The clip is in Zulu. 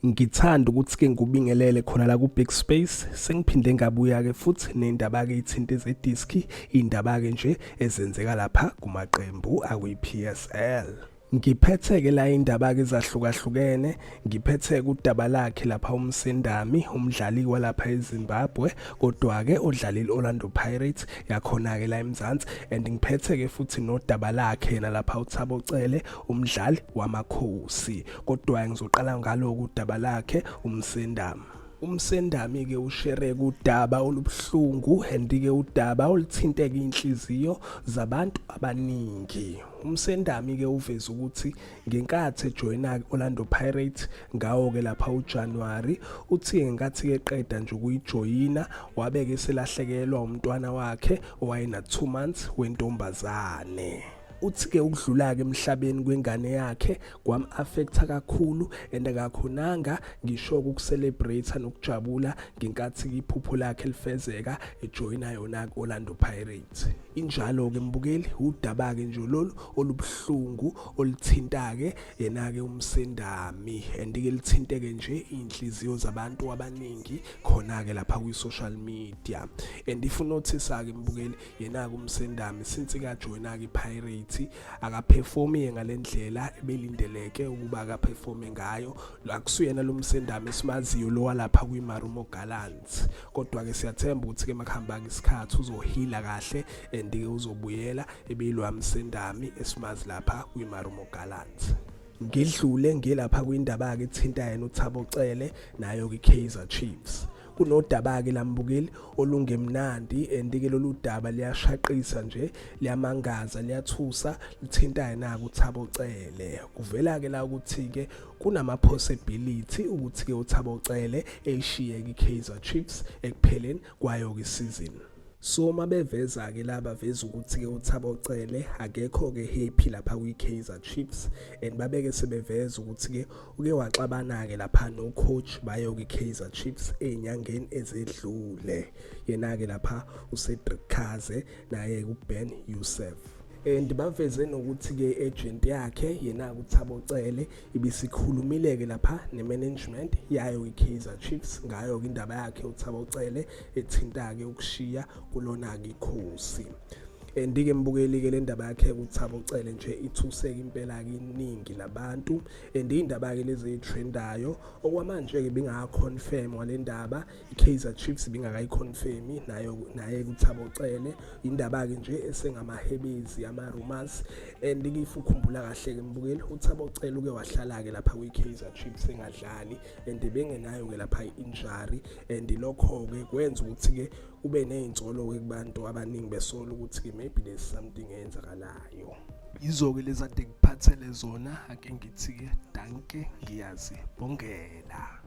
Ngithanda ukuthi ke ngikubingelele khona la ku Big Space. Sengiphinde ngabuya ke futhi nendaba ke ithinta ezediski, indaba ke nje ezenzeka lapha kumaqembu akwi PSL. Ngiphethe-ke la indaba-ke ezahlukahlukene, ngiphethe-ke udaba lakhe lapha uMsendami, umdlali walapha eZimbabwe, kodwa-ke odlala i-Orlando Pirates yakhona-ke la eMzansi, and ngiphethe-ke futhi nodaba lakhe yena lapha uThabo Cele, umdlali waMakhosi. Kodwa ngizoqala ngaloku udaba lakhe uMsendami. UMsendami-ke ushere kudaba olubuhlungu and-ke udaba oluthinteka iy'nhliziyo zabantu abaningi. UMsendami-ke uveze ukuthi ngenkathi ejoyina Orlando Pirates ngawo-ke lapha uJanuwari, uthi ngenkathi-ke eqeda nje ukuyijoyina wabe-ke eselahlekelwa umntwana wakhe owayena-2 months wentombazane. Uthi-ke ukudlula-ke emhlabeni kwengane yakhe kwam-affecta kakhulu and akakhonanga ngisho ukucelebrate nokujabula ngenkathi iphupho lakhe lifezeka ejoyina yona ku-Orlando Pirates. Injalo-ke mbukeli, udaba-ke nje lolu olubuhlungu oluthinta-ke yena-ke uMsendami and-ke lithinteke nje iy'nhliziyo zabantu abaningi khona-ke lapha kwi-social media. And if unothisa-ke mbukeli, yena-ke uMsendami since kajoyina-ke i-Pirates akaperformi ngalendlela ebelindeleke ukuba akaperforme ngayo. Akusuyena lo Msendami esimaziyo lo walapha kwi-Marumo Gallants, kodwa-ke siyathemba ukuthi-ke makuhamba-ke isikhathi uzohila kahle and-ke uzobuyela ebeyilwa Msendami esimazi lapha kwi-Marumo Gallants. Ngidlule ngilapha kwindaba-ke ethinta yena uThabo Cele nayo-ke i-Kaizer Chiefs. Kunodaba-ke lambukeli olungemnandi and-ke lolu daba liyashaqisa nje, liyamangaza, liyathusa, lithinta yena-ke uThabo Cele. Kuvela-ke la ukuthi-ke kunama-possibility ukuthi-ke uThabo Cele eyishiye-ke i-Kaizer Chiefs ekupheleni kwayo-ke isizini. So mabeveza ke la baveza ukuthi ke uThabo Cele akekho ke happy lapha kwi-Kaizer Chiefs and babeke sebeveza ukuthi ke uke waxabana ke lapha no coach bayo kwi-Kaizer Chiefs ezinyangeni ezedlule. Yena ke lapha uCedric Kaze naye uBen Youssef. And baveze nokuthi ke agent yakhe yena uThabo Cele ibisikhulumile ke lapha nemanagement yayo iKaizer Chiefs ngayo ke indaba yakhe uThabo Cele ethinta ke ukushiya kulona ke ikhosi. And ke mbukeli ke le ndaba yakhe uThabo Cele nje ithuseka impela ke iningi labantu and indaba ke lezi etrendayo okwamanje ke bingaconfirm wale ndaba, iKaizer Chiefs bingakayiconfirm nayo naye kuThabo Cele. Indaba ke nje esengamahebezi ama rumors and if ukhumbula kahle ke mbukeli, uThabo Cele uke wahlala ke lapha kwiKaizer Chiefs engadlali and bengenayo ke lapha injury and lokho ke kwenza ukuthi ke kube nezinsolo ke kubantu abaningi besola ukuthi ke maybe there's something eyenzakalayo. Yizo-ke lezi ade ngiphathele zona, ake ngithi-ke danke, ngiyazibongela.